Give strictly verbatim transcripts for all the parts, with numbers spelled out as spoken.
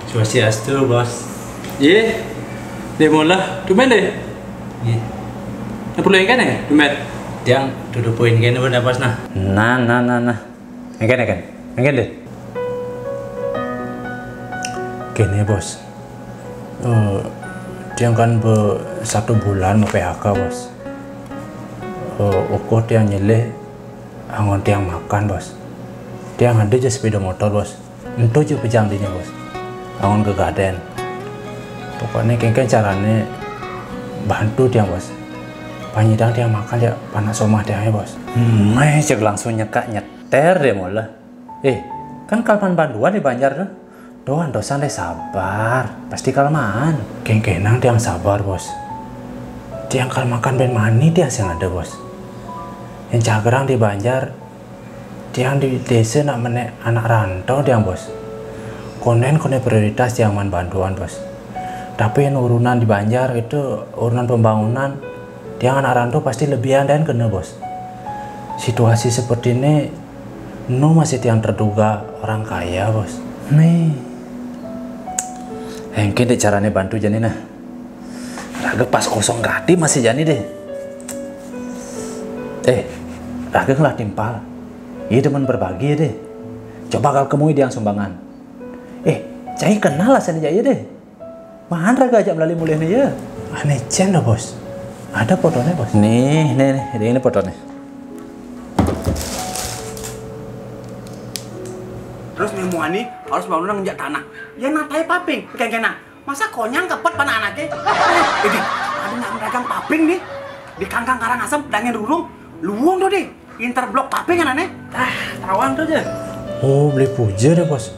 Swastiastu, Bos. Yé, Dé Mola, tumben Dé. Nggih. Nah, perlu yang kene, tumben. Tiang dudu poin kene, Bos, nah. Nah, nah, nah, nah. Yang kene, kan? Yang kene, Dé. Kene, Bos. Eh, tiang kan be satu bulan P H K, Bos. Eh, uku tiang nyelih angon tiang makan, Bos. Tiang ada aja sepeda motor, Bos. Ento aja pejam dini, Bos. Angon kegaden. Pokoknya kengken carane bantu tiang, Bos. Panyidang tiang makan ya panak somah tiang ya, Bos. Hmm, cek langsung nyekak nyeter Dé Mola. Eh, kan kal maan bantuan di Banjar tuh. Doan dosan Dé sabar, pasti kal maan. Kengkenang tiang sabar, Bos. Tiang kal makan ben mani tiang sing ada, Bos. Yang cagerang di Banjar, tiang di desa nak menek anak rantau tiang, Bos. Konen kone prioritas tiang maan bantuan, Bos. Tapi yang urunan di Banjar itu, urunan pembangunan, tiang anak rantau pasti lebihan dan kena, Bos. Situasi seperti ini, nu masih tiang terduga orang kaya, Bos. Nih. Engke dek carane bantu jani nah. Raga pas kosong gati masih jani deh. Eh, raga ngelah timpal. Iya demen berbagi ya deh. Coba kal kemui diang sumbangan. Eh, cai kenal lah sani jaya deh. Maan raga ajak melali mulih nih ya. Ane cen dah, Bos. Ada fotonya, Bos. Nih, nih, nih, ini, ini fotonya. Terus nih muani harus bangun ngejak tanah. Ya natai paping, kengkena. Masa konyang kepet pan anake? Ini, ada nak dagang paping nih. Di Kangkang Karangasem, dangin rurung. Luwung tuh deh. Interblok paping kan aneh. Ah, tawang tuh aja. Oh, beli puja deh, Bos.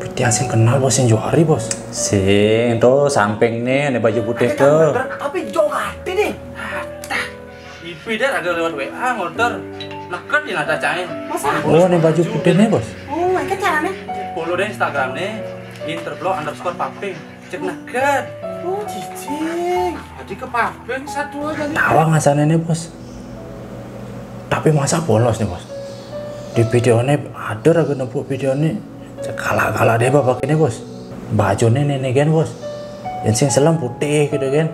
Peti asing kenal, Bos, yang Johari, Bos. Sing, tuh samping nih, ada baju putih tuh. Tapi jauh hati nih. Ipi deh ada lewat W A ngorder. Leket di nada cain. Masa? Oh, ini baju putih nih, Bos. Oh, itu caranya. Follow deh Instagram nih. Interblok underscore paping. Cek neket. Oh, cicing. Tadi ke paping satu aja nih. Tawa ngasane nih, Bos. Tapi masa polos nih, Bos. Di video ini ada raga nempuk video ini. Cek galak-galak deh bapak ini, Bos. Baju nih, nih, nih, kan, Bos. Yang sing selam putih gitu kan.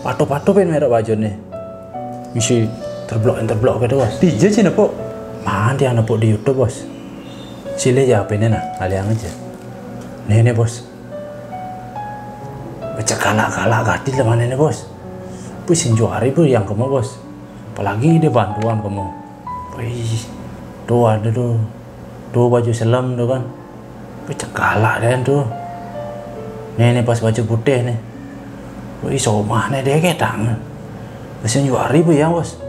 Patu-patu pin merek baju nih. Misi terblok, terblok gitu, Bos. Tija sih nepuk. Mana dia nepuk di YouTube, Bos? Sile ya H P-nya nah, aliang aja. Nih, nih, Bos. Becek galak-galak gati lah mana nih, Bos. Pusing juari bu yang kamu, Bos. Apalagi dia bantuan kamu. Wih, tuh ada tuh. Tuh baju selam tuh kan. Becek galak deh tuh. Nih, nih pas baju putih nih. Wih, somah nih deh ketang. Pusing juari bu yang, Bos.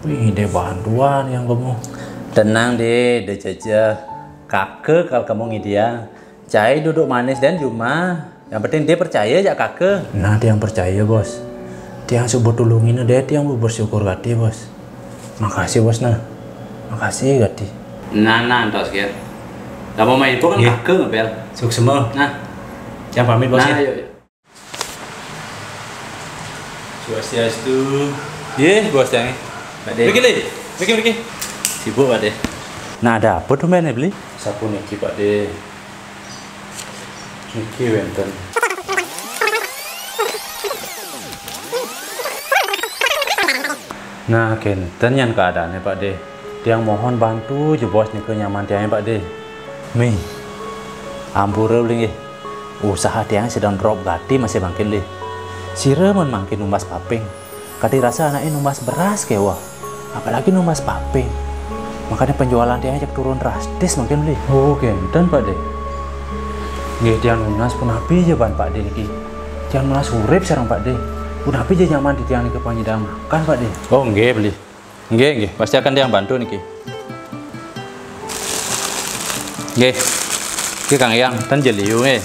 Wih, dia bantuan yang kamu. Tenang deh, deh jajah. Kake kal kamu ngidiang. Cai duduk manis dan Juma. Yang penting dia percaya aja kake. Nah, dia yang percaya, Bos. Tiang subuh tulungin deh, tiang bu bersyukur gati, Bos. Makasih, Bos, nah. Makasih gati. Nah, nah, entos ya. Kamu main itu kan kake ngepel. Suksema. Nah. Yang pamit, Bos. Nah, ya. Ayo, ayo. Swastiastu. Yeh, Bos, yang. Pak De. Riki, Li. Riki, Riki. Sibuk, Pak De. Nah, ada apa tuh, men, beli? Sapu niki, Pak De. Niki wenten. Nah, kenten yang keadaannya, Pak De. Tiang mohon bantu je, Bos, niki nyaman tiangnya, Pak De. Mih. Ampura, beli nggih. Usaha tiang sedang drop gati masih mangkin, Li. Sira men mangkin numbas paping. Kati rasa anake numbas beras keweh. Apalagi numbas paping. Makanya penjualan tiang cek turun drastis mangkin, beli. Oh, kenten, Pak De. Nggih, tiang nunas punapi je ban Pak De niki. Tiang nunas urip sareng Pak De. Punapi je nyaman di tiang niki panyidang makan, Pak De. Oh, nggih, beli. Nggih, nggih, pasti akan tiang bantu niki. Nggih. Nggih, Kang Eyang, ten jeliu nggih.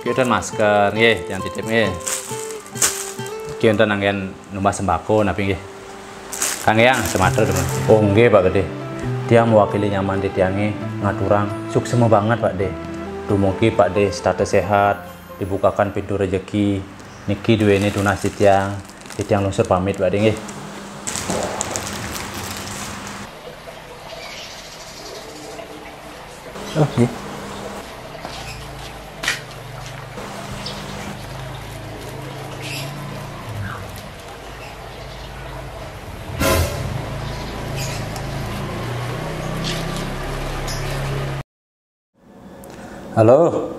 Nggih, ten masker nggih, tiang titip nggih. Nggih, ten anggen numbas sembako napi nggih. Kang Eyang, semater teman. Oh, nggih, Pak Gede. Tiang mewakili nyaman di tiange ngaturang suksema banget, Pak De. Dumugi Pak De setata sehat, dibukakan pintu rejeki. Niki duene tunas di tiang. Di tiang lungsur pamit, Pak De, nggih. Oh, nggih. Halo.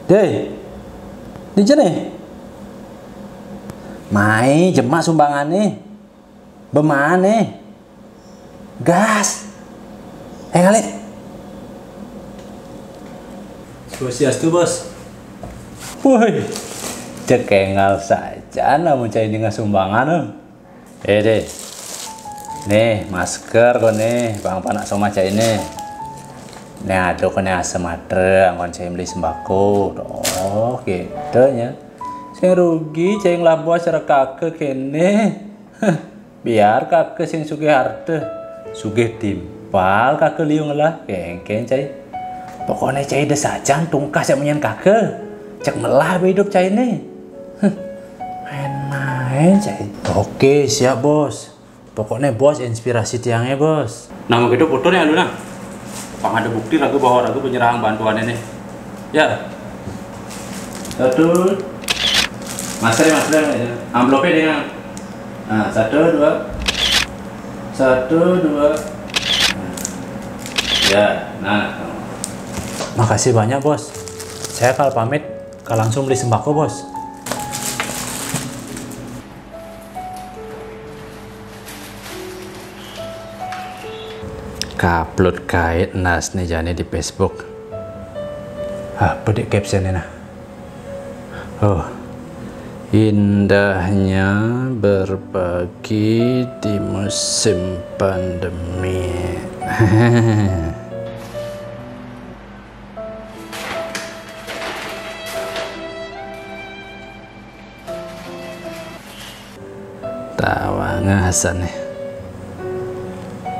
Dé. Di jene. Mai jemak sumbangané. Bemane. Gas. Eh, ngalih. Swastiastu, Bos. Woi, cek énggal saja namun cai ningeh sumbangan, eh. Eh, Dé. Nih, masker koné, pang panak somah cainé. Nih, ado koné asem adreng, anggon cai meli sembako. Oh, gitu nya. Sing rugi cai ngelah bos rekaka kéné. Biar kaka sing sugih harta, sugih timpal kaka liu ngelah, kéngkén cai. Pokokné cai da sajan tungkah sek menyan kaka. Cek melah be idup cainé. Huh, main-main cai. Oke, siap, Bos. Pokokné Bos inspirasi tiangé, Bos. Nah, begitu foto nih, Aluna. Pang ada bukti raga bahwa raga penyerahan bantuan ini. Ya. Satu. Masker, masker, ya. Amplopnya dengan. Nah, satu, dua. Satu, dua. Nah. Ya, nah. Makasih banyak, Bos. Saya kalau pamit, kalau langsung beli sembako, Bos. Kaupload kai nas né jani di Facebook. Apa dek captionnya nah? Oh, indahnya berbagi di musim pandemi. Tawanga Hasan nih.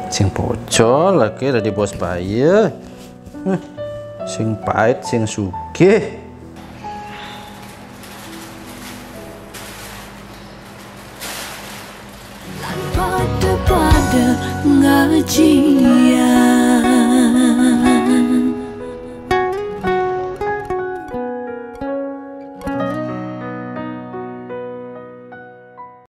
Sing pocol lagi dari bos bayi. Huh, sing pahit, sing sugih. Pada-pada ngaji.